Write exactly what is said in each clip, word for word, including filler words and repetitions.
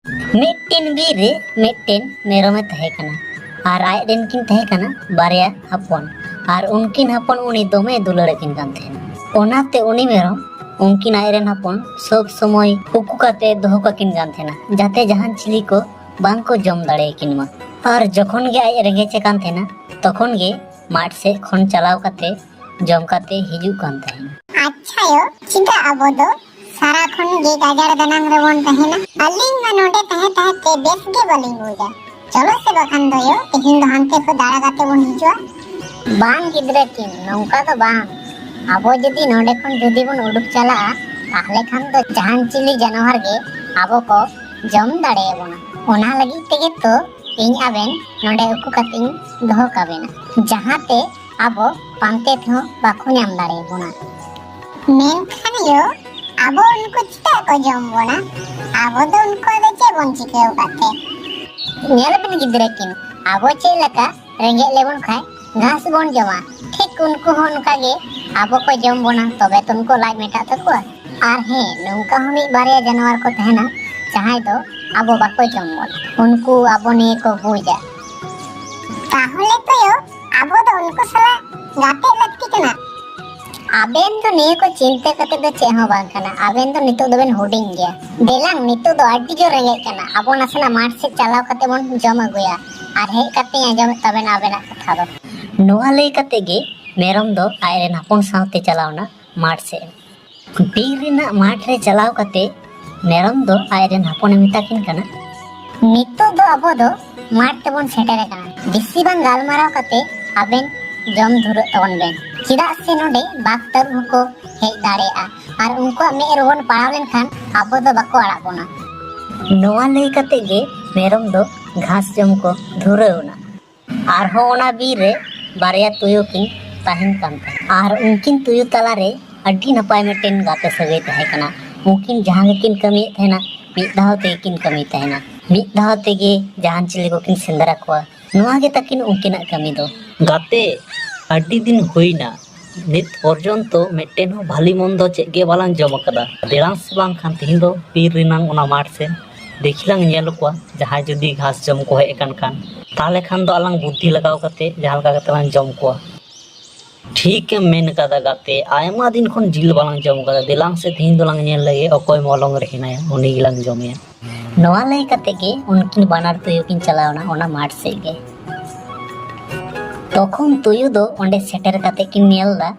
ᱢᱤᱫᱴᱮᱱ ᱵᱤᱨ ᱨᱮ ᱢᱤᱫᱴᱮᱱ ᱢᱮᱨᱚᱢᱮ ᱛᱟᱦᱮᱸ ᱠᱟᱱᱟ᱾ ᱟᱨ ᱟᱡ ᱨᱮᱱ ᱠᱤᱱ ᱛᱟᱦᱮᱸ ᱠᱟᱱᱟ ᱵᱟᱨᱭᱟ ᱦᱚᱯᱚᱱ᱾ ᱟᱨ ᱩᱱᱠᱤᱱ ᱦᱚᱯᱚᱱ ᱩᱱᱤ ᱫᱚᱢᱮ ᱫᱩᱞᱟᱹᱲ ᱟᱹᱠᱤᱱ ᱠᱟᱱ ᱛᱟᱦᱮᱱᱟ᱾ ᱚᱱᱟᱛᱮ ᱩᱱᱤ ᱢᱮᱨᱚᱢ ᱩᱱᱠᱤᱱ ᱟᱡ ᱨᱮᱱ ᱦᱚᱯᱚᱱ ᱥᱚᱵ ᱥᱚᱢᱚᱭ ᱩᱠᱩ ᱠᱟᱛᱮ ᱫᱚᱦᱚ ᱠᱟᱠᱤᱱ ᱠᱟᱱ ᱛᱟᱦᱮᱱᱟ, ᱡᱟᱛᱮ ᱡᱟᱦᱟᱱ ᱪᱤᱞᱤ ᱠᱚ ᱵᱟᱝ ᱠᱚ ᱡᱚᱢ ᱫᱟᱲᱮᱭᱟᱠᱤᱱ ᱢᱟ᱾ ᱟᱨ ᱡᱚᱠᱷᱚᱱ ᱜᱮ ᱟᱡ ᱨᱮᱸᱜᱮᱡ ᱮ ᱠᱟᱱ ᱛᱟᱦᱮᱱᱟ, ᱛᱚᱠᱷᱚᱱ ᱜᱮ ᱢᱟᱴᱷ ᱥᱮᱫ ᱠᱷᱚᱱ ᱪᱟᱞᱟᱣ ᱠᱟᱛᱮ ᱡᱚᱢ ᱠᱟᱛᱮ ᱦᱤᱡᱩᱜ ᱠᱟᱱ ᱛᱟᱦᱮᱱᱟ᱾ ᱟᱪᱪᱷᱟ ᱭᱳ, ᱪᱮᱫᱟᱜ ᱟᱵᱚ ᱫᱚ ᱥᱟᱨᱟ ᱠᱷᱚᱱ ᱜᱮ ᱜᱟᱡᱟᱲ ᱫᱟᱱᱟᱝ ᱨᱮᱵᱚᱱ ᱛᱟᱦᱮᱱᱟ? ᱟᱹᱞᱤᱧ ᱢᱟ ᱱᱚᱰᱮ ᱛᱟᱦᱮᱸ ᱛᱟᱦᱮᱸ ᱛᱮ ᱵᱮᱥ ᱜᱮ ᱵᱟᱹᱞᱤᱧ ᱵᱩᱡᱟ᱾ ᱪᱚᱞᱚ ᱥᱮ ᱵᱟᱠᱷᱟᱱ ᱫᱚ ᱭᱳ, ᱛᱮᱦᱮᱧ ᱫᱚ ᱦᱟᱱᱛᱮ ᱠᱷᱚᱱ ᱫᱟᱬᱟ ᱠᱟᱛᱮ ᱵᱚᱱ ᱦᱤᱡᱩᱜᱼᱟ᱾ ᱵᱟᱝ ᱜᱤᱫᱽᱨᱟᱹ ᱠᱤᱱ, ᱱᱚᱝᱠᱟ ᱫᱚ ᱵᱟᱝ᱾ ᱟᱵᱚ ᱡᱩᱫᱤ ᱱᱚᱰᱮ ᱠᱷᱚᱱ ᱡᱩᱫᱤ ᱵᱚᱱ ᱩᱰᱩᱠ ᱪᱟᱞᱟᱜᱼᱟ, ᱛᱟᱦᱞᱮ ᱠᱷᱟᱱ ᱫᱚ ᱡᱟᱦᱟᱱ ᱪᱤᱞᱤ ᱡᱟᱱᱣᱟᱨ ᱜᱮ ᱟᱵᱚ ᱠᱚ ᱡᱚᱢ ᱫᱟᱲᱮᱭᱟᱵᱚᱱᱟ᱾ ᱚᱱᱟ ᱞᱟᱹᱜᱤᱫ ᱛᱮᱜᱮ ᱛᱚ ᱤᱧ ᱟᱵᱮᱱ ᱱᱚᱰᱮ ᱩᱠᱩ ᱠᱟᱛᱮᱧ ᱫᱚᱦᱚ ᱠᱟᱵᱮᱱᱟ, ᱡᱟᱦᱟᱸᱛᱮ ᱟᱵᱚ ᱯᱟᱱᱛᱮ ᱛᱮᱦᱚᱸ ᱵᱟᱠᱚ ᱧᱟᱢ ᱫᱟᱲᱮᱭᱟᱵᱚᱱᱟ᱾ ᱢᱮᱱᱠᱷᱟᱱ ᱭᱳ, ᱟᱵᱚ ᱩᱱᱠᱩ ᱪᱮᱫᱟᱜ ᱠᱚ ᱡᱚᱢ ᱵᱚᱱᱟ? ᱟᱵᱚ ᱫᱚ ᱩᱱᱠᱩᱣᱟᱜ ᱫᱚ ᱪᱮᱫ ᱵᱚᱱ ᱪᱤᱠᱟᱹ ᱟᱠᱟᱫ ᱛᱮ? ᱧᱮᱞ ᱵᱮᱱ ᱜᱤᱫᱽᱨᱟᱹ ᱠᱤᱱ, ᱟᱵᱚ ᱪᱮᱫ ᱞᱮᱠᱟ ᱨᱮᱸᱜᱮᱡ ᱞᱮᱵᱚᱱ ᱠᱷᱟᱡ ᱜᱷᱟᱥ ᱵᱚᱱ ᱡᱚᱢᱟ, ᱴᱷᱤᱠ ᱩᱱᱠᱩ ᱦᱚᱸ ᱚᱱᱠᱟ ᱜᱮ ᱟᱵᱚ ᱠᱚ ᱡᱚᱢ ᱵᱚᱱᱟ, ᱛᱚᱵᱮ ᱛᱚ ᱩᱱᱠᱩ ᱞᱟᱡ ᱢᱮᱴᱟᱜ ᱛᱟᱠᱚᱣᱟ᱾ ᱟᱨ ᱦᱮᱸ, ᱱᱚᱝᱠᱟ ᱦᱚᱸ ᱢᱤᱫ ᱵᱟᱨᱭᱟ ᱡᱟᱱᱣᱟᱨ ᱠᱚ ᱛᱟᱦᱮᱱᱟ, ᱡᱟᱦᱟᱸᱭ ᱫᱚ ᱟᱵᱚ ᱵᱟᱠᱚ ᱡᱚᱢ ᱵᱚᱱᱟ, ᱩᱱᱠᱩ ᱟᱵᱚ ᱱᱤᱭᱮ ᱠᱚ ᱵᱩᱡᱟ᱾ ᱛᱟᱦᱚᱞᱮ ᱛᱚ ᱭᱳ, ᱟᱵᱚ ᱫᱚ ᱩᱱᱠᱩ ᱥᱟᱞᱟᱜ ᱜᱟᱛᱮᱜ ᱞᱟᱹᱠᱛᱤ ᱠᱟᱱᱟ᱾ ᱟᱵᱮᱱ ᱫᱚ ᱱᱤᱭᱟᱹ ᱠᱚ ᱪᱤᱱᱛᱟᱹ ᱠᱟᱛᱮ ᱫᱚ ᱪᱮᱫ ᱦᱚᱸ ᱵᱟᱝ ᱠᱟᱱᱟ, ᱟᱵᱮᱱ ᱫᱚ ᱱᱤᱛᱚᱜ ᱫᱚᱵᱮᱱ ᱦᱩᱰᱤᱧ ᱜᱮᱭᱟ᱾ ᱫᱮᱞᱟᱝ, ᱱᱤᱛᱚᱜ ᱫᱚ ᱟᱹᱰᱤ ᱡᱳᱨ ᱨᱮᱸᱜᱮᱡ ᱠᱟᱱᱟ, ᱟᱵᱚ ᱱᱟᱥᱮᱱᱟᱜ ᱢᱟᱴᱷ ᱥᱮᱫ ᱪᱟᱞᱟᱣ ᱠᱟᱛᱮ ᱵᱚᱱ ᱡᱚᱢ ᱟᱹᱜᱩᱭᱟ, ᱟᱨ ᱦᱮᱡ ᱠᱟᱛᱮᱧ ᱟᱸᱡᱚᱢᱮᱫ ᱛᱟᱵᱮᱱᱟ ᱟᱵᱮᱱᱟᱜ ᱠᱟᱛᱷᱟ ᱫᱚ᱾ ᱱᱚᱣᱟ ᱞᱟᱹᱭ ᱠᱟᱛᱮ ᱜᱮ ᱢᱮᱨᱚᱢ ᱫᱚ ᱟᱡ ᱨᱮᱱ ᱦᱚᱯᱚᱱ ᱥᱟᱶᱛᱮ ᱪᱟᱞᱟᱣᱱᱟ ᱢᱟᱴᱷ ᱥᱮᱫ᱾ ᱵᱤᱨ ᱨᱮᱱᱟᱜ ᱢᱟᱴᱷ ᱨᱮ ᱪᱟᱞᱟᱣ ᱠᱟᱛᱮ ᱢᱮᱨᱚᱢ ᱫᱚ ᱟᱡ ᱨᱮᱱ ᱦᱚᱯᱚᱱᱮ ᱢᱮᱛᱟ ᱠᱤᱱ ᱠᱟᱱᱟ, ᱱᱤᱛᱚᱜ ᱫᱚ ᱟᱵᱚ ᱫᱚ ᱢᱟᱴᱷ ᱛᱮᱵᱚᱱ ᱥᱮᱴᱮᱨ ᱟᱠᱟᱱᱟ᱾ ᱵᱮᱥᱤ ᱵᱟᱝ ᱜᱟᱞᱢᱟᱨᱟᱣ ᱠᱟᱛᱮ ᱟᱵᱮᱱ ᱡᱚᱢ ᱫᱷᱩᱨᱟᱹᱜ ᱛᱟᱵᱚᱱ ᱵᱮᱱ, ᱪᱮᱫᱟᱜ ᱥᱮ ᱱᱚᱰᱮ ᱵᱟᱜᱽ ᱛᱟᱹᱨᱩᱵ ᱦᱚᱸᱠᱚ ᱦᱮᱡ ᱫᱟᱲᱮᱭᱟᱜᱼᱟ, ᱟᱨ ᱩᱱᱠᱩᱣᱟᱜ ᱢᱮᱫ ᱨᱮᱵᱚᱱ ᱯᱟᱲᱟᱣ ᱞᱮᱱᱠᱷᱟᱱ ᱟᱵᱚ ᱫᱚ ᱵᱟᱠᱚ ᱟᱲᱟᱜ ᱵᱚᱱᱟ᱾ ᱱᱚᱣᱟ ᱞᱟᱹᱭ ᱠᱟᱛᱮ ᱜᱮ ᱢᱮᱨᱚᱢ ᱫᱚ ᱜᱷᱟᱥ ᱡᱚᱢ ᱠᱚ ᱫᱷᱩᱨᱟᱹᱣ ᱮᱱᱟ᱾ ᱟᱨᱦᱚᱸ ᱚᱱᱟ ᱵᱤᱨ ᱨᱮ ᱵᱟᱨᱭᱟ ᱛᱩᱭᱩ ᱠᱤᱱ ᱛᱟᱦᱮᱱ ᱠᱟᱱ ᱛᱟᱦᱮᱸᱫ᱾ ᱟᱨ ᱩᱱᱠᱤᱱ ᱛᱩᱭᱩ ᱛᱟᱞᱟᱨᱮ ᱟᱹᱰᱤ ᱱᱟᱯᱟᱭ ᱢᱤᱫᱴᱮᱱ ᱜᱟᱛᱮ ᱥᱟᱹᱜᱟᱹᱭ ᱛᱟᱦᱮᱸ ᱠᱟᱱᱟ᱾ ᱩᱱᱠᱤᱱ ᱡᱟᱦᱟᱸ ᱜᱮᱠᱤᱱ ᱠᱟᱹᱢᱤᱭᱮᱫ ᱛᱟᱦᱮᱱᱟ, ᱢᱤᱫ ᱫᱷᱟᱣ ᱛᱮᱜᱮ ᱠᱤᱱ ᱠᱟᱹᱢᱤ ᱛᱟᱦᱮᱱᱟ᱾ ᱢᱤᱫ ᱫᱷᱟᱣ ᱛᱮᱜᱮ ᱡᱟᱦᱟᱱ ᱪᱤᱞᱤ ᱠᱚᱠᱤᱱ ᱥᱮᱸᱫᱽᱨᱟ ᱠᱚᱣᱟ᱾ ᱱᱚᱣᱟ ᱜᱮ ᱛᱟᱹᱠᱤᱱ ᱩᱱᱠᱤᱱᱟᱜ ᱠᱟᱹᱢᱤ ᱫᱚ᱾ ᱜᱟᱛᱮ, ᱟᱹᱰᱤ ᱫᱤᱱ ᱦᱩᱭᱱᱟ, ᱱᱤᱛ ᱯᱚᱨᱡᱚᱱᱛᱚ ᱢᱤᱫᱴᱮᱱ ᱦᱚᱸ ᱵᱷᱟᱞᱤ ᱢᱚᱱᱫᱚ ᱪᱮᱫ ᱜᱮ ᱵᱟᱞᱟᱝ ᱡᱚᱢ ᱟᱠᱟᱫᱟ᱾ ᱫᱮᱞᱟᱝ ᱥᱮ ᱵᱟᱝᱠᱷᱟᱱ ᱛᱤᱦᱤᱧ ᱫᱚ ᱵᱤᱨ ᱨᱮᱱᱟᱝ ᱚᱱᱟ ᱢᱟᱴᱷ ᱥᱮᱱ ᱫᱮᱠᱷᱤ ᱞᱟᱝ ᱧᱮᱞ ᱠᱚᱣᱟ, ᱡᱟᱦᱟᱸᱭ ᱡᱩᱫᱤ ᱜᱷᱟᱥ ᱡᱚᱢ ᱠᱚ ᱦᱮᱡ ᱟᱠᱟᱱ ᱠᱷᱟᱱ, ᱛᱟᱦᱚᱞᱮ ᱠᱷᱟᱱ ᱫᱚ ᱟᱞᱟᱝ ᱵᱩᱫᱽᱫᱷᱤ ᱞᱟᱜᱟᱣ ᱠᱟᱛᱮ ᱡᱟᱦᱟᱸ ᱞᱮᱠᱟ ᱠᱟᱛᱮ ᱞᱟᱝ ᱡᱚᱢ ᱠᱚᱣᱟ᱾ ᱴᱷᱤᱠ ᱮᱢ ᱢᱮᱱ ᱠᱟᱫᱟ ᱜᱟᱛᱮ, ᱟᱭᱢᱟ ᱫᱤᱱ ᱠᱷᱚᱱ ᱡᱤᱞ ᱵᱟᱞᱟᱝ ᱡᱚᱢ ᱠᱟᱫᱟ᱾ ᱫᱮᱞᱟᱝ ᱥᱮ ᱛᱮᱦᱮᱧ ᱫᱚᱞᱟᱝ ᱧᱮᱞ ᱞᱮᱜᱮ ᱚᱠᱚᱭ ᱢᱚᱞᱚᱝ ᱨᱮ ᱦᱮᱱᱟᱭᱟ, ᱩᱱᱤ ᱜᱮᱞᱟᱝ ᱡᱚᱢᱮᱭᱟ᱾ ᱱᱚᱣᱟ ᱞᱟᱹᱭ ᱠᱟᱛᱮ ᱜᱮ ᱩᱱᱠᱤᱱ ᱵᱟᱱᱟᱨ ᱛᱩᱭᱩ ᱠᱤᱱ ᱪᱟᱞᱟᱣ ᱮᱱᱟ ᱚᱱᱟ ᱢᱟᱴᱷ ᱥᱮᱫ ᱜᱮ᱾ ᱛᱚᱠᱷᱚᱱ ᱛᱩᱭᱩ ᱫᱚ ᱚᱸᱰᱮ ᱥᱮᱴᱮᱨ ᱠᱟᱛᱮ ᱠᱤᱱ ᱧᱮᱞ ᱮᱫᱟ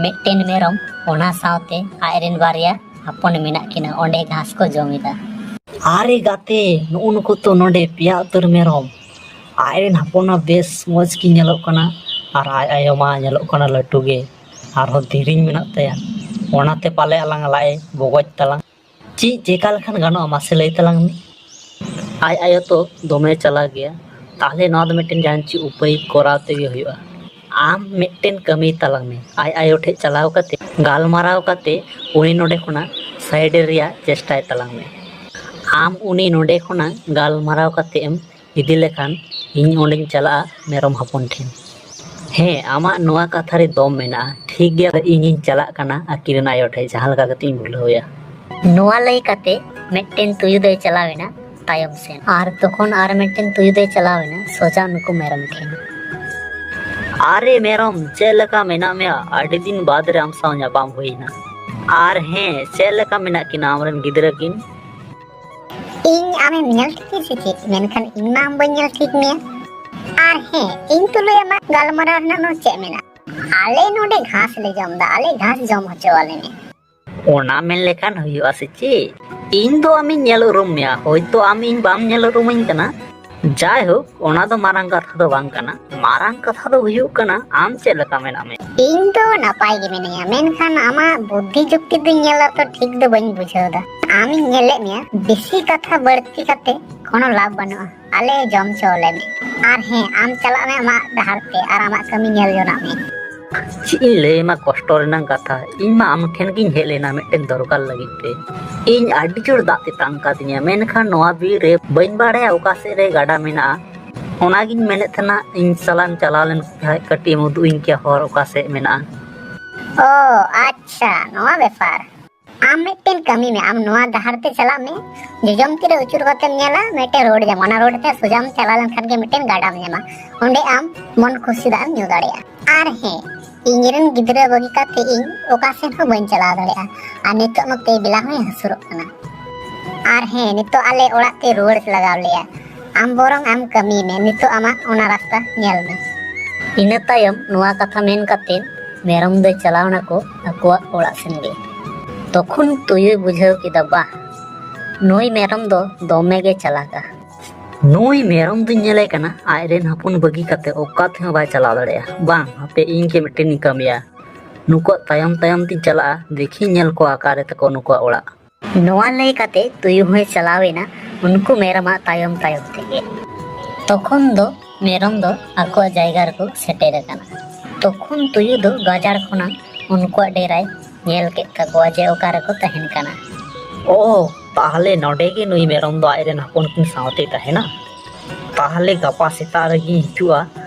ᱢᱤᱫᱴᱮᱱ ᱢᱮᱨᱚᱢ, ᱚᱱᱟ ᱥᱟᱶᱛᱮ ᱟᱡᱨᱮᱱ ᱵᱟᱨᱭᱟ ᱦᱚᱯᱚᱱ ᱢᱮᱱᱟᱜ ᱠᱤᱱᱟ ᱚᱸᱰᱮ ᱜᱷᱟᱥ ᱠᱚ ᱡᱚᱢ ᱮᱫᱟ᱾ ᱟᱨᱮ ᱜᱟᱛᱮ, ᱱᱩᱜᱼᱩ ᱱᱩᱠᱩ ᱛᱚ ᱱᱚᱰᱮ ᱯᱮᱭᱟ ᱩᱛᱟᱹᱨ ᱢᱮᱨᱚᱢ᱾ ᱟᱡᱨᱮᱱ ᱦᱚᱯᱚᱱ ᱢᱟ ᱵᱮᱥ ᱢᱚᱡᱽ ᱠᱤᱱ ᱧᱮᱞᱚᱜ ᱠᱟᱱᱟ, ᱟᱨ ᱟᱡ ᱟᱭᱳ ᱢᱟ ᱧᱮᱞᱚᱜ ᱠᱟᱱᱟ ᱞᱟᱹᱴᱩ ᱜᱮ, ᱟᱨᱦᱚᱸ ᱫᱮᱨᱮᱧ ᱢᱮᱱᱟᱜ ᱛᱟᱭᱟ᱾ ᱚᱱᱟᱛᱮ ᱯᱟᱞᱮ ᱟᱞᱟᱝ ᱞᱟᱡ ᱮ ᱵᱚᱜᱚᱡ ᱛᱟᱞᱟᱝ᱾ ᱪᱮᱫ ᱪᱮᱠᱟ ᱞᱮᱠᱷᱟᱱ ᱜᱟᱱᱚᱜᱼᱟ, ᱢᱟᱥᱮ ᱞᱟᱹᱭ ᱛᱟᱞᱟᱝ ᱢᱮ᱾ ᱟᱡ ᱟᱭᱳ ᱛᱚ ᱫᱚᱢᱮ ᱪᱟᱞᱟᱠ ᱜᱮᱭᱟ, ᱛᱟᱦᱞᱮ ᱱᱚᱣᱟ ᱫᱚ ᱢᱤᱫᱴᱮᱱ ᱡᱟᱦᱟᱱ ᱪᱮᱫ ᱩᱯᱟᱹᱭ ᱠᱚᱨᱟᱣ ᱛᱮᱜᱮ ᱦᱩᱭᱩᱜᱼᱟ᱾ ᱟᱢ ᱢᱤᱫᱴᱮᱱ ᱠᱟᱹᱢᱤ ᱛᱟᱞᱟᱝ ᱢᱮ, ᱟᱡ ᱟᱭᱳ ᱴᱷᱮᱡ ᱪᱟᱞᱟᱣ ᱠᱟᱛᱮ ᱜᱟᱞᱢᱟᱨᱟᱣ ᱠᱟᱛᱮ ᱩᱱᱤ ᱱᱚᱰᱮ ᱠᱷᱚᱱᱟᱜ ᱥᱟᱭᱤᱰ ᱨᱮᱭᱟᱜ ᱪᱮᱥᱴᱟᱭ ᱛᱟᱞᱟᱝ ᱢᱮ᱾ ᱟᱢ ᱩᱱᱤ ᱱᱚᱰᱮ ᱠᱷᱚᱱᱟᱜ ᱜᱟᱞᱢᱟᱨᱟᱣ ᱠᱟᱛᱮ ᱮᱢ ᱤᱫᱤ ᱞᱮᱠᱷᱟᱱ ᱤᱧ ᱚᱸᱰᱮᱧ ᱪᱟᱞᱟᱜᱼᱟ ᱢᱮᱨᱚᱢ ᱦᱚᱯᱚᱱ ᱴᱷᱮᱱ᱾ ᱦᱮᱸ, ᱟᱢᱟᱜ ᱱᱚᱣᱟ ᱠᱟᱛᱷᱟ ᱨᱮ ᱫᱚᱢ ᱢᱮᱱᱟᱜᱼᱟ᱾ ᱴᱷᱤᱠ ᱜᱮᱭᱟ, ᱤᱧᱤᱧ ᱪᱟᱞᱟᱜ ᱠᱟᱱᱟ ᱟᱹᱠᱤᱨ ᱨᱮᱱ ᱟᱭᱳ ᱴᱷᱮᱡ, ᱡᱟᱦᱟᱸ ᱞᱮᱠᱟ ᱠᱟᱛᱮ ᱤᱧ ᱵᱷᱩᱞᱟᱹᱣ ᱮᱭᱟ᱾ ᱱᱚᱣᱟ ᱞᱟᱹᱭ ᱠᱟᱛᱮ ᱢᱤᱫᱴᱮᱱ ᱛᱩᱭᱩ ᱫᱚᱭ ᱪᱟᱞᱟᱣ ᱮᱱᱟ ᱛᱟᱭᱚᱢ ᱥᱮᱱ, ᱟᱨ ᱛᱚᱠᱷᱚᱱ ᱟᱨ ᱢᱤᱫᱴᱮᱱ ᱛᱩᱭᱩ ᱫᱚᱭ ᱪᱟᱞᱟᱣ ᱮᱱᱟ ᱥᱚᱡᱟ ᱱᱩᱠᱩ ᱢᱮᱨᱚᱢ ᱴᱷᱮᱱ᱾ ᱟᱨᱮ ᱢᱮᱨᱚᱢ, ᱪᱮᱫ ᱞᱮᱠᱟ ᱢᱮᱱᱟᱜ ᱢᱮᱭᱟ? ᱟᱹᱰᱤ ᱫᱤᱱ ᱵᱟᱫᱽ ᱨᱮ ᱟᱢ ᱥᱟᱶ ᱧᱟᱯᱟᱢ ᱦᱩᱭᱱᱟ᱾ ᱟᱨ ᱦᱮᱸ, ᱪᱮᱫ ᱞᱮᱠᱟ ᱢᱮᱱᱟᱜ ᱠᱤᱱᱟ ᱟᱢᱨᱮᱱ ᱜᱤᱫᱽᱨᱟᱹ ᱠᱤᱱ? ᱤᱧ ᱟᱢᱮᱢ ᱧᱮᱞ ᱴᱷᱤᱠᱤᱧ ᱥᱮ ᱪᱮᱫ? ᱢᱮᱱᱠᱷᱟᱱ ᱤᱧ ᱢᱟ ᱟᱢ ᱵᱟᱹᱧ ᱧᱮᱞ ᱴᱷᱤᱠ ᱢᱮᱭᱟ᱾ ᱟᱨ ᱦᱮᱸ, ᱤᱧ ᱛᱩᱞᱩᱡ ᱟᱢᱟᱜ ᱜᱟᱞᱢᱟᱨᱟᱣ ᱨᱮᱱᱟᱜ ᱫᱚ ᱪᱮᱫ ᱢᱮᱱᱟᱜᱼᱟ? ᱟᱞᱮ ᱱᱚᱰᱮ ᱜᱷᱟᱥ ᱞᱮ ᱡᱚᱢ ᱮᱫᱟ, ᱟᱞᱮ ᱜᱷᱟᱥ ᱡᱚᱢ ᱦᱚᱪᱚ ᱟᱞᱮ ᱢᱮ᱾ ᱚᱱᱟ ᱢᱮᱱ ᱞᱮᱠᱷᱟᱱ ᱦᱩᱭᱩᱜᱼᱟ ᱥᱮ ᱪᱮᱫ? ᱤᱧ ᱫᱚ ᱟᱢᱤᱧ ᱧᱮᱞ ᱩᱨᱩᱢ ᱢᱮᱭᱟ, ᱦᱚᱭᱛᱚ ᱟᱢ ᱤᱧ ᱵᱟᱢ ᱧᱮᱞ ᱩᱨᱩᱢᱟᱹᱧ ᱠᱟᱱᱟ᱾ ᱡᱟᱭᱦᱳᱠ, ᱚᱱᱟ ᱫᱚ ᱢᱟᱨᱟᱝ ᱠᱟᱛᱷᱟ ᱫᱚ ᱵᱟᱝ ᱠᱟᱱᱟ᱾ ᱢᱟᱨᱟᱝ ᱠᱟᱛᱷᱟ ᱫᱚ ᱦᱩᱭᱩᱜ ᱠᱟᱱᱟ ᱟᱢ ᱪᱮᱫ ᱞᱮᱠᱟ ᱢᱮᱱᱟᱜ ᱢᱮᱭᱟ? ᱤᱧ ᱫᱚ ᱱᱟᱯᱟᱭ ᱜᱮ ᱢᱤᱱᱟᱹᱧᱟ, ᱢᱮᱱᱠᱷᱟᱱ ᱟᱢᱟᱜ ᱵᱩᱫᱽᱫᱷᱤ ᱡᱩᱠᱛᱤ ᱫᱚᱧ ᱧᱮᱞ ᱫᱟ ᱛᱚ ᱴᱷᱤᱠ ᱫᱚ ᱵᱟᱹᱧ ᱵᱩᱡᱷᱟᱹᱣ ᱫᱟ᱾ ᱟᱢᱤᱧ ᱧᱮᱞᱮᱫ ᱢᱮᱭᱟ, ᱵᱮᱥᱤ ᱠᱟᱛᱷᱟ ᱵᱟᱹᱲᱛᱤ ᱠᱟᱛᱮ ᱠᱳᱱᱳ ᱞᱟᱵᱷ ᱵᱟᱹᱱᱩᱜᱼᱟ᱾ ᱟᱞᱮ ᱡᱚᱢ ᱦᱚᱪᱚ ᱟᱞᱮ ᱢᱮ᱾ ᱟᱨ ᱦᱮᱸ, ᱟᱢ ᱪᱟᱞᱟᱜ ᱢᱮ ᱟᱢᱟᱜ ᱰᱟᱦᱟᱨ ᱛᱮ ᱟᱨ ᱟᱢᱟᱜ ᱠᱟᱹᱢᱤ ᱧᱮᱞ ᱡᱚᱱᱟᱜ ᱢᱮ᱾ ᱪᱮᱫ ᱤᱧ ᱞᱟᱹᱭ ᱟᱢᱟ, ᱠᱚᱥᱴᱚ ᱨᱮᱱᱟᱜ ᱠᱟᱛᱷᱟ᱾ ᱤᱧ ᱢᱟ ᱟᱢ ᱴᱷᱮᱱ ᱜᱤᱧ ᱦᱮᱡ ᱞᱮᱱᱟ ᱢᱤᱫᱴᱮᱱ ᱫᱚᱨᱠᱟᱨ ᱞᱟᱹᱜᱤᱫ ᱛᱮ᱾ ᱤᱧ ᱟᱹᱰᱤ ᱡᱳᱨ ᱫᱟᱜ ᱛᱮᱛᱟᱝ ᱠᱟᱫᱤᱧᱟ, ᱢᱮᱱᱠᱷᱟᱱ ᱱᱚᱣᱟ ᱵᱤᱨ ᱨᱮ ᱵᱟᱹᱧ ᱵᱟᱲᱟᱭᱟ ᱚᱠᱟ ᱥᱮᱫ ᱨᱮ ᱜᱟᱰᱟ ᱢᱮᱱᱟᱜᱼᱟ᱾ ᱚᱱᱟᱜᱤᱧ ᱢᱮᱱᱮᱫ ᱛᱟᱦᱮᱱᱟ, ᱤᱧ ᱥᱟᱞᱟᱜ ᱮᱢ ᱪᱟᱞᱟᱣ ᱞᱮᱱ ᱠᱷᱟᱡ ᱠᱟᱹᱴᱤᱡ ᱮᱢ ᱩᱫᱩᱜ ᱟᱹᱧ ᱠᱮᱭᱟ ᱦᱚᱨ ᱚᱠᱟ ᱥᱮᱫ ᱢᱮᱱᱟᱜᱼᱟ᱾ ᱚ, ᱟᱪᱪᱷᱟ, ᱱᱚᱣᱟ ᱵᱮᱯᱟᱨ᱾ ᱟᱢ ᱢᱤᱫᱴᱮᱱ ᱠᱟᱹᱢᱤ ᱢᱮ, ᱟᱢ ᱱᱚᱣᱟ ᱰᱟᱦᱟᱨ ᱛᱮ ᱪᱟᱞᱟᱜ ᱢᱮ, ᱡᱚᱡᱚᱢ ᱛᱤ ᱨᱮ ᱟᱹᱪᱩᱨ ᱠᱟᱛᱮᱢ ᱧᱮᱞᱟ, ᱢᱤᱫᱴᱮᱱ ᱨᱳᱰ ᱧᱟᱢᱚᱜᱼᱟ, ᱚᱱᱟ ᱨᱳᱰ ᱛᱮ ᱥᱚᱡᱟᱢ ᱪᱟᱞᱟᱣ ᱞᱮᱱᱠᱷᱟᱱ ᱜᱮ ᱢᱤᱫᱴᱮᱱ ᱜᱟᱰᱟᱢ ᱧᱟᱢᱟ᱾ ᱚᱸᱰᱮ ᱟᱢ ᱢᱚᱱ ᱠᱷᱩᱥᱤ ᱫᱟᱜ ᱮᱢ ᱧᱩ ᱫᱟᱲᱮᱭᱟᱜᱼᱟ᱾ ᱟᱨ ᱦᱮᱸ, ᱤᱧ ᱨᱮᱱ ᱜᱤᱫᱽᱨᱟᱹ ᱵᱟᱹᱜᱤ ᱠᱟᱛᱮ ᱤᱧ ᱚᱠᱟ ᱥᱮᱱ ᱦᱚᱸ ᱵᱟᱹᱧ ᱪᱟᱞᱟᱣ ᱫᱟᱲᱮᱭᱟᱜᱼᱟ᱾ ᱟᱨ ᱱᱤᱛᱚᱜ ᱢᱟ ᱛᱮ ᱵᱮᱞᱟ ᱦᱚᱸᱭ ᱦᱟᱹᱥᱩᱨᱚᱜ ᱠᱟᱱᱟ᱾ ᱟᱨ ᱦᱮᱸ, ᱱᱤᱛᱚᱜ ᱟᱞᱮ ᱚᱲᱟᱜ ᱛᱮ ᱨᱩᱣᱟᱹᱲ ᱞᱟᱜᱟᱣ ᱞᱮᱭᱟ᱾ ᱟᱢ ᱵᱚᱨᱚᱝ ᱟᱢ ᱠᱟᱹᱢᱤ ᱢᱮ, ᱱᱤᱛᱚᱜ ᱟᱢᱟᱜ ᱚᱱᱟ ᱨᱟᱥᱛᱟ ᱧᱮᱞ ᱢᱮ᱾ ᱤᱱᱟᱹ ᱛᱟᱭᱚᱢ ᱱᱚᱣᱟ ᱠᱟᱛᱷᱟ ᱢᱮᱱ ᱠᱟᱛᱮ ᱢᱮᱨᱚᱢ ᱫᱚᱭ ᱪᱟᱞᱟᱣ ᱱᱟᱠᱚ ᱟᱠᱚᱣᱟᱜ ᱚᱲᱟᱜ ᱥᱮᱱ ᱜᱮ᱾ ᱛᱚᱠᱷᱚᱱ ᱛᱩᱭᱩᱭ ᱵᱩᱡᱷᱟᱹᱣ ᱠᱮᱫᱟ, ᱵᱟᱦ, ᱱᱩᱭ ᱢᱮᱨᱚᱢ ᱫᱚ ᱫᱚᱢᱮ ᱜᱮ ᱪᱟᱞᱟᱠᱟ᱾ ᱱᱩᱭ ᱢᱮᱨᱚᱢ ᱫᱚᱧ ᱧᱮᱞᱮ ᱠᱟᱱᱟ, ᱟᱡ ᱨᱮᱱ ᱦᱚᱯᱚᱱ ᱵᱟᱹᱜᱤ ᱠᱟᱛᱮ ᱚᱠᱟ ᱛᱮᱦᱚᱸ ᱵᱟᱭ ᱪᱟᱞᱟᱣ ᱫᱟᱲᱮᱭᱟᱜᱼᱟ᱾ ᱵᱟᱝ, ᱦᱟᱯᱮ ᱤᱧ ᱜᱮ ᱢᱤᱫᱴᱮᱱᱤᱧ ᱠᱟᱹᱢᱤᱭᱟ, ᱱᱩᱠᱩᱣᱟᱜ ᱛᱟᱭᱚᱢ ᱛᱟᱭᱚᱢ ᱛᱤᱧ ᱪᱟᱞᱟᱜᱼᱟ, ᱫᱮᱠᱷᱤᱧ ᱧᱮᱞ ᱠᱚᱣᱟ ᱚᱠᱟᱨᱮ ᱛᱟᱠᱚ ᱱᱩᱠᱩᱣᱟᱜ ᱚᱲᱟᱜ᱾ ᱱᱚᱣᱟ ᱞᱟᱹᱭ ᱠᱟᱛᱮ ᱛᱩᱭᱩ ᱦᱚᱸᱭ ᱪᱟᱞᱟᱣ ᱮᱱᱟ ᱩᱱᱠᱩ ᱢᱮᱨᱚᱢᱟᱜ ᱛᱟᱭᱚᱢ ᱛᱟᱭᱚᱢ ᱛᱮᱜᱮ᱾ ᱛᱚᱠᱷᱚᱱ ᱫᱚ ᱢᱮᱨᱚᱢ ᱫᱚ ᱟᱠᱚᱣᱟᱜ ᱡᱟᱭᱜᱟ ᱨᱮᱠᱚ ᱥᱮᱴᱮᱨ ᱟᱠᱟᱱᱟ᱾ ᱛᱚᱠᱷᱚᱱ ᱛᱩᱭᱩ ᱫᱚ ᱜᱟᱡᱟᱲ ᱠᱷᱚᱱᱟᱜ ᱩᱱᱠᱩᱣᱟᱜ ᱰᱮᱨᱟᱭ ᱧᱮᱞ ᱠᱮᱫ ᱛᱟᱠᱚᱣᱟ ᱡᱮ ᱚᱠᱟ ᱨᱮᱠᱚ ᱛᱟᱦᱮᱱ ᱠᱟᱱᱟ᱾ ᱳ, ᱛᱟᱦᱞᱮ ᱱᱚᱰᱮ ᱜᱮ ᱱᱩᱭ ᱢᱮᱨᱚᱢ ᱫᱚ ᱟᱡᱨᱮᱱ ᱦᱚᱯᱚᱱ ᱠᱤᱱ ᱥᱟᱶᱛᱮᱭ ᱛᱟᱦᱮᱱᱟ᱾ ᱛᱟᱦᱞᱮ ᱜᱟᱯᱟ ᱥᱮᱛᱟᱜ ᱨᱮᱜᱮᱧ ᱦᱤᱡᱩᱜᱼᱟ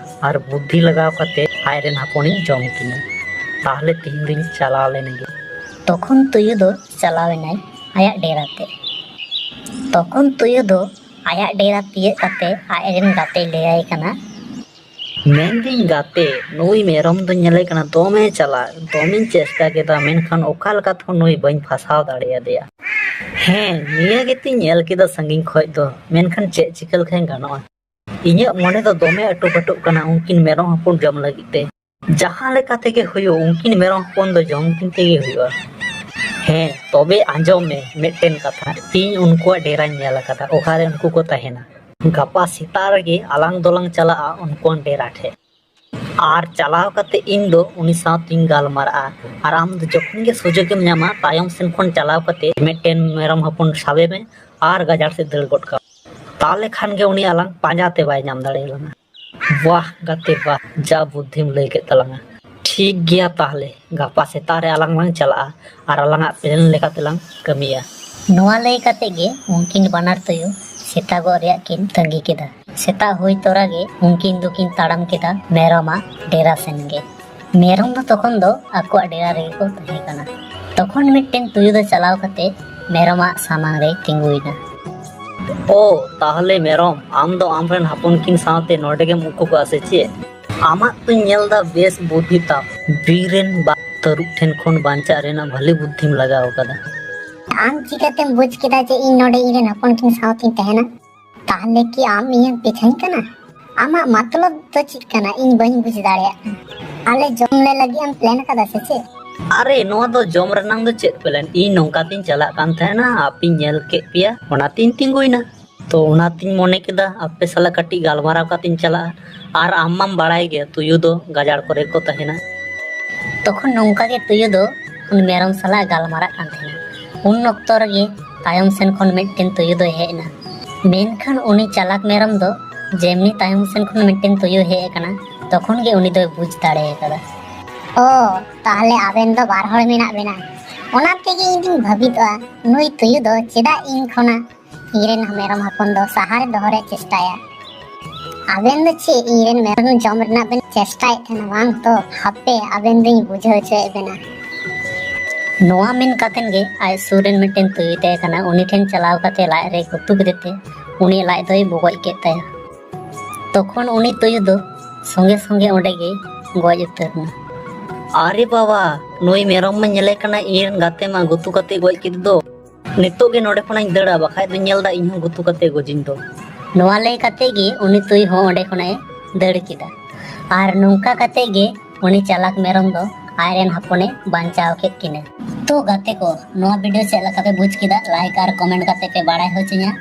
ᱟᱨ ᱵᱩᱫᱽᱫᱷᱤ ᱞᱟᱜᱟᱣ ᱠᱟᱛᱮ ᱟᱡᱨᱮᱱ ᱦᱚᱯᱚᱱᱤᱧ ᱡᱚᱢ ᱠᱤᱱᱟ᱾ ᱛᱟᱦᱞᱮ ᱛᱤᱦᱤᱧ ᱫᱚᱧ ᱪᱟᱞᱟᱣ ᱞᱮᱱ ᱜᱮ᱾ ᱛᱚᱠᱷᱚᱱ ᱛᱩᱭᱩ ᱫᱚ ᱪᱟᱞᱟᱣ ᱮᱱᱟᱭ ᱟᱭᱟᱜ ᱰᱮᱨᱟ ᱛᱮ᱾ ᱛᱚᱠᱷᱚᱱ ᱛᱩᱭᱩ ᱫᱚ ᱟᱭᱟᱜ ᱰᱮᱨᱟ ᱛᱤᱭᱟᱹᱜ ᱠᱟᱛᱮ ᱟᱡᱨᱮᱱ ᱜᱟᱛᱮᱭ ᱞᱟᱹᱭᱟᱭ ᱠᱟᱱᱟ, ᱢᱮᱱᱫᱟᱹᱧ ᱜᱟᱛᱮ, ᱱᱩᱭ ᱢᱮᱨᱚᱢ ᱫᱚᱧ ᱧᱮᱞᱮ ᱠᱟᱱᱟ ᱫᱚᱢᱮ ᱪᱟᱞᱟᱜ, ᱫᱚᱢᱮᱧ ᱪᱮᱥᱴᱟ ᱠᱮᱫᱟ, ᱢᱮᱱᱠᱷᱟᱱ ᱚᱠᱟ ᱞᱮᱠᱟ ᱛᱮᱦᱚᱸ ᱱᱩᱭ ᱵᱟᱹᱧ ᱯᱷᱟᱥᱟᱣ ᱫᱟᱲᱮᱭᱟᱫᱮᱭᱟ᱾ ᱦᱮᱸ, ᱱᱤᱭᱟᱹ ᱜᱮᱛᱚᱧ ᱧᱮᱞ ᱠᱮᱫᱟ ᱥᱟᱺᱜᱤᱧ ᱠᱷᱚᱡ ᱫᱚ, ᱢᱮᱱᱠᱷᱟᱱ ᱪᱮᱫ ᱪᱤᱠᱟᱹ ᱞᱮᱠᱷᱟᱱ ᱜᱟᱱᱚᱜᱼᱟ? ᱤᱧᱟᱹᱜ ᱢᱚᱱᱮ ᱫᱚ ᱫᱚᱢᱮ ᱟᱹᱴᱩ ᱯᱟᱹᱴᱩᱜ ᱠᱟᱱᱟ ᱩᱱᱠᱤᱱ ᱢᱮᱨᱚᱢ ᱦᱚᱯᱚᱱ ᱡᱚᱢ ᱞᱟᱹᱜᱤᱫ ᱛᱮ᱾ ᱡᱟᱦᱟᱸ ᱞᱮᱠᱟ ᱛᱮᱜᱮ ᱦᱩᱭᱩᱜ, ᱩᱱᱠᱤᱱ ᱢᱮᱨᱚᱢ ᱦᱚᱯᱚᱱ ᱫᱚ ᱡᱚᱢ ᱠᱤᱱ ᱛᱮᱜᱮ ᱦᱩᱭᱩᱜᱼᱟ᱾ ᱦᱮᱸ, ᱛᱚᱵᱮ ᱟᱸᱡᱚᱢ ᱢᱮ ᱢᱤᱫᱴᱮᱱ ᱠᱟᱛᱷᱟ, ᱤᱧ ᱩᱱᱠᱩᱣᱟᱜ ᱰᱮᱨᱟᱧ ᱧᱮᱞ ᱟᱠᱟᱫᱟ, ᱚᱠᱟᱨᱮ ᱩᱱᱠᱩ ᱠᱚ ᱛᱟᱦᱮᱱᱟ᱾ ᱜᱟᱯᱟ ᱥᱮᱛᱟᱜ ᱨᱮᱜᱮ ᱟᱞᱟᱝ ᱫᱚᱞᱟᱝ ᱪᱟᱞᱟᱜᱼᱟ ᱩᱱᱠᱩᱣᱟᱜ ᱰᱮᱨᱟ ᱴᱷᱮᱡ᱾ ᱟᱨ ᱪᱟᱞᱟᱣ ᱠᱟᱛᱮ ᱤᱧ ᱫᱚ ᱩᱱᱤ ᱥᱟᱶᱛᱤᱧ ᱜᱟᱞᱢᱟᱨᱟᱜᱼᱟ᱾ ᱟᱨ ᱟᱢ ᱫᱚ ᱡᱚᱠᱷᱚᱱ ᱜᱮ ᱥᱩᱡᱳᱜᱽ ᱮᱢ ᱧᱟᱢᱟ, ᱛᱟᱭᱚᱢ ᱥᱮᱱ ᱠᱷᱚᱱ ᱪᱟᱞᱟᱣ ᱠᱟᱛᱮ ᱢᱤᱫᱴᱮᱱ ᱢᱮᱨᱚᱢ ᱦᱚᱯᱚᱱ ᱥᱟᱵᱮ ᱢᱮ ᱟᱨ ᱜᱟᱡᱟᱲ ᱥᱮᱫ ᱫᱟᱹᱲ ᱜᱚᱫ ᱠᱟᱜ᱾ ᱛᱟᱦᱞᱮ ᱠᱷᱟᱱ ᱜᱮ ᱩᱱᱤ ᱟᱞᱟᱝ ᱯᱟᱸᱡᱟ ᱛᱮ ᱵᱟᱭ ᱧᱟᱢ ᱫᱟᱲᱮᱭᱟᱞᱟᱝᱟ᱾ ᱵᱟᱦ ᱜᱟᱛᱮ ᱵᱟᱦ, ᱡᱟ ᱵᱩᱫᱽᱫᱷᱤᱢ ᱞᱟᱹᱭ ᱠᱮᱫ ᱛᱟᱞᱟᱝᱟ᱾ ᱴᱷᱤᱠ ᱜᱮᱭᱟ, ᱛᱟᱦᱞᱮ ᱜᱟᱯᱟ ᱥᱮᱛᱟᱜ ᱨᱮ ᱟᱞᱟᱝ ᱞᱟᱝ ᱪᱟᱞᱟᱜᱼᱟ ᱟᱨ ᱟᱞᱟᱝᱟᱜ ᱯᱞᱮᱱ ᱞᱮᱠᱟ ᱛᱮᱞᱟᱝ ᱠᱟᱹᱢᱤᱭᱟ᱾ ᱱᱚᱣᱟ ᱞᱟᱹᱭ ᱠᱟᱛᱮ ᱜᱮ ᱩᱱᱠᱤᱱ ᱵᱟᱱᱟᱨ ᱛᱩᱭᱩ ᱥᱮᱛᱟᱜᱚᱜ ᱨᱮᱭᱟᱜ ᱠᱤᱱ ᱛᱟᱺᱜᱤ ᱠᱮᱫᱟ᱾ ᱥᱮᱛᱟᱜ ᱦᱩᱭ ᱛᱚᱨᱟ ᱜᱮ ᱩᱱᱠᱤᱱ ᱫᱚᱠᱤᱱ ᱛᱟᱲᱟᱢ ᱠᱮᱫᱟ ᱢᱮᱨᱚᱢᱟᱜ ᱰᱮᱨᱟ ᱥᱮᱱ ᱜᱮ᱾ ᱢᱮᱨᱚᱢ ᱫᱚ ᱛᱚᱠᱷᱚᱱ ᱫᱚ ᱟᱠᱚᱣᱟᱜ ᱰᱮᱨᱟ ᱨᱮᱜᱮ ᱠᱚ ᱛᱟᱦᱮᱸ ᱠᱟᱱᱟ᱾ ᱛᱚᱠᱷᱚᱱ ᱢᱤᱫᱴᱮᱱ ᱛᱩᱭᱩ ᱫᱚ ᱪᱟᱞᱟᱣ ᱠᱟᱛᱮ ᱢᱮᱨᱚᱢᱟᱜ ᱥᱟᱢᱟᱝ ᱨᱮᱭ ᱛᱤᱸᱜᱩᱭᱮᱱᱟ᱾ ᱳ, ᱛᱟᱦᱞᱮ ᱢᱮᱨᱚᱢ, ᱟᱢ ᱫᱚ ᱟᱢᱨᱮᱱ ᱦᱚᱯᱚᱱ ᱠᱤᱱ ᱥᱟᱶᱛᱮ ᱱᱚᱰᱮ ᱜᱮᱢ ᱩᱠᱩ ᱠᱚᱜᱼᱟ ᱥᱮ ᱪᱮᱫ? ᱟᱢᱟᱜ ᱛᱚᱧ ᱧᱮᱞ ᱫᱟ ᱵᱮᱥ ᱵᱩᱫᱽᱫᱷᱤ ᱛᱟᱢ᱾ ᱵᱤᱨ ᱨᱮᱱ ᱵᱟᱜ ᱛᱟᱹᱨᱩᱵ ᱴᱷᱮᱱ ᱠᱷᱚᱱ ᱵᱟᱧᱪᱟᱜ ᱨᱮᱱᱟᱜ ᱵᱷᱟᱞᱮ ᱵᱩᱫᱽᱫᱷᱤᱢ ᱞᱟᱜᱟᱣ ᱟᱠᱟᱫᱟ᱾ ᱟᱢ ᱪᱤᱠᱟᱹᱛᱮᱢ ᱵᱩᱡᱽ ᱠᱮᱫᱟ ᱡᱮ ᱤᱧ ᱱᱚᱰᱮ ᱤᱧ ᱨᱮᱱ ᱦᱚᱯᱚᱱ ᱠᱤᱱ ᱥᱟᱶᱛᱤᱧ ᱛᱟᱦᱮᱱᱟ? ᱛᱟᱦᱞᱮ ᱠᱤ ᱟᱢ ᱤᱧᱮᱢ ᱯᱤᱪᱷᱟᱹᱧ ᱠᱟᱱᱟ? ᱟᱢᱟᱜ ᱢᱚᱛᱞᱚᱵ ᱫᱚ ᱪᱮᱫ ᱠᱟᱱᱟ? ᱤᱧ ᱵᱟᱹᱧ ᱵᱩᱡᱽ ᱫᱟᱲᱮᱭᱟᱜ ᱠᱟᱱᱟ᱾ ᱟᱞᱮ ᱡᱚᱢ ᱞᱮ ᱞᱟᱹᱜᱤᱫ ᱮᱢ ᱯᱞᱮᱱ ᱟᱠᱟᱫᱟ ᱥᱮ ᱪᱮᱫ? ᱟᱨᱮ, ᱱᱚᱣᱟ ᱫᱚ ᱡᱚᱢ ᱨᱮᱱᱟᱝ ᱫᱚ ᱪᱮᱫ ᱯᱞᱮᱱ? ᱤᱧ ᱱᱚᱝᱠᱟ ᱛᱤᱧ ᱪᱟᱞᱟᱜ ᱠᱟᱱ ᱛᱟᱦᱮᱱᱟ, ᱟᱯᱮᱧ ᱧᱮᱞ ᱠᱮᱫ ᱯᱮᱭᱟ, ᱚᱱᱟᱛᱤᱧ ᱛᱤᱸᱜᱩᱭᱮᱱᱟ᱾ ᱛᱚ ᱚᱱᱟᱛᱤᱧ ᱢᱚᱱᱮ ᱠᱮᱫᱟ ᱟᱯᱮ ᱥᱟᱞᱟᱜ ᱠᱟᱹᱴᱤᱡ ᱜᱟᱞᱢᱟᱨᱟᱣ ᱠᱟᱛᱮᱧ ᱪᱟᱞᱟᱜᱼᱟ᱾ ᱟᱨ ᱟᱢ ᱢᱟᱢ ᱵᱟᱲᱟᱭ ᱜᱮ ᱛᱩᱭᱩ ᱫᱚ ᱜᱟᱡᱟᱲ ᱠᱚᱨᱮ ᱠᱚ ᱛᱟᱦᱮᱱᱟ᱾ ᱛᱚᱠᱷᱚᱱ ᱱᱚᱝᱠᱟ ᱜᱮ ᱛᱩᱭᱩ ᱫᱚ ᱩᱱᱤ ᱢᱮᱨᱚᱢ ᱥᱟᱞᱟᱜ ᱜᱟᱞᱢᱟᱨᱟᱜ ᱠᱟᱱ ᱛᱟᱦᱮᱱᱟ᱾ ᱩᱱ ᱚᱠᱛᱚ ᱨᱮᱜᱮ ᱛᱟᱭᱚᱢ ᱥᱮᱱ ᱠᱷᱚᱱ ᱢᱤᱫᱴᱮᱱ ᱛᱩᱭᱩ ᱫᱚᱭ ᱦᱮᱡ ᱮᱱᱟ᱾ ᱢᱮᱱᱠᱷᱟᱱ ᱩᱱᱤ ᱪᱟᱞᱟᱠ ᱢᱮᱨᱚᱢ ᱫᱚ ᱡᱮᱢᱱᱤ ᱛᱟᱭᱚᱢ ᱥᱮᱱ ᱠᱷᱚᱱ ᱢᱤᱫᱴᱮᱱ ᱛᱩᱭᱩ ᱦᱮᱡ ᱟᱠᱟᱱᱟ, ᱛᱚᱠᱷᱚᱱ ᱜᱮ ᱩᱱᱤ ᱫᱚᱭ ᱵᱩᱡᱽ ᱫᱟᱲᱮ ᱟᱠᱟᱫᱟ᱾ ᱳ, ᱛᱟᱦᱞᱮ ᱟᱵᱮᱱ ᱫᱚ ᱵᱟᱨ ᱦᱚᱲ ᱢᱮᱱᱟᱜ ᱵᱮᱱᱟ᱾ ᱚᱱᱟ ᱛᱮᱜᱮ ᱤᱧ ᱫᱩᱧ ᱵᱷᱟᱹᱵᱤᱛᱚᱜᱼᱟ, ᱱᱩᱭ ᱛᱩᱭᱩ ᱫᱚ ᱪᱮᱫᱟᱜ ᱤᱧ ᱠᱷᱚᱱᱟᱜ ᱤᱧᱨᱮᱱ ᱢᱮᱨᱚᱢ ᱦᱚᱯᱚᱱ ᱫᱚ ᱥᱟᱦᱟᱨᱮ ᱫᱚᱦᱚ ᱨᱮᱭ ᱪᱮᱥᱴᱟᱭᱟ? ᱟᱵᱮᱱ ᱫᱚ ᱪᱮᱫ ᱤᱧᱨᱮᱱ ᱢᱮᱨᱚᱢ ᱡᱚᱢ ᱨᱮᱱᱟᱜ ᱵᱮᱱ ᱪᱮᱥᱴᱟᱭᱮᱫ ᱛᱟᱦᱮᱱᱟ ᱵᱟᱝ ᱛᱚ? ᱦᱟᱯᱮ, ᱟᱵᱮᱱ ᱫᱚᱧ ᱵᱩᱡᱷᱟᱹᱣ ᱦᱚᱪᱚᱭᱮᱫ ᱵᱮᱱᱟ᱾ ᱱᱚᱣᱟ ᱢᱮᱱ ᱠᱟᱛᱮᱱ ᱜᱮ ᱟᱡ ᱥᱩᱨ ᱨᱮᱱ ᱢᱤᱫᱴᱮᱱ ᱛᱩᱭᱩᱭ ᱛᱟᱦᱮᱸ ᱠᱟᱱᱟ, ᱩᱱᱤ ᱴᱷᱮᱱ ᱪᱟᱞᱟᱣ ᱠᱟᱛᱮ ᱞᱟᱡ ᱨᱮ ᱜᱩᱛᱩ ᱠᱮᱫᱮ ᱛᱮ ᱩᱱᱤᱭᱟᱜ ᱞᱟᱡ ᱫᱚᱭ ᱵᱚᱜᱚᱡ ᱠᱮᱫ ᱛᱟᱭᱟ᱾ ᱛᱚᱠᱷᱚᱱ ᱩᱱᱤ ᱛᱩᱭᱩ ᱫᱚ ᱥᱚᱸᱜᱮ ᱥᱚᱸᱜᱮ ᱚᱸᱰᱮ ᱜᱮᱭ ᱜᱚᱡ ᱩᱛᱟᱹᱨ ᱮᱱᱟ᱾ ᱟᱨᱮ ᱵᱟᱵᱟ, ᱱᱩᱭ ᱢᱮᱨᱚᱢ ᱢᱟ ᱧᱮᱞᱮ ᱠᱟᱱᱟ ᱤᱧ ᱨᱮᱱ ᱜᱟᱛᱮ ᱢᱟ ᱜᱩᱛᱩ ᱠᱟᱛᱮ ᱜᱚᱡ ᱠᱮᱫᱮ ᱫᱚ᱾ ᱱᱤᱛᱚᱜ ᱜᱮ ᱱᱚᱰᱮ ᱠᱷᱚᱱᱟᱜ ᱤᱧ ᱫᱟᱹᱲᱟ, ᱵᱟᱠᱷᱟᱡ ᱫᱚᱧ ᱧᱮᱞ ᱫᱟ ᱤᱧ ᱦᱚᱸ ᱜᱩᱛᱩ ᱠᱟᱛᱮ ᱜᱚᱡᱤᱧ ᱫᱚ᱾ ᱱᱚᱣᱟ ᱞᱟᱹᱭ ᱠᱟᱛᱮ ᱜᱮ ᱩᱱᱤ ᱛᱩᱭᱩ ᱦᱚᱸ ᱚᱸᱰᱮ ᱠᱷᱚᱱᱟᱜ ᱮ ᱫᱟᱹᱲ ᱠᱮᱫᱟ᱾ ᱟᱨ ᱱᱚᱝᱠᱟ ᱠᱟᱛᱮ ᱜᱮ ᱩᱱᱤ ᱪᱟᱞᱟᱠ ᱢᱮᱨᱚᱢ ᱫᱚ ᱟᱡ ᱨᱮᱱ ᱦᱚᱯᱚᱱᱮ ᱵᱟᱧᱪᱟᱣ ᱠᱮᱫ ᱠᱤᱱᱟᱹ᱾ ᱛᱚ ᱜᱟᱛᱮ ᱠᱚ, ᱱᱚᱣᱟ ᱵᱷᱤᱰᱤᱭᱳ ᱪᱮᱫ ᱞᱮᱠᱟ ᱯᱮ ᱵᱩᱡᱽ ᱠᱮᱫᱟ? ᱞᱟᱭᱤᱠ ᱟᱨ ᱠᱚᱢᱮᱱᱴ ᱠᱟᱛᱮ ᱯᱮ ᱵᱟᱲᱟᱭ ᱦᱚᱪᱚᱧᱟ᱾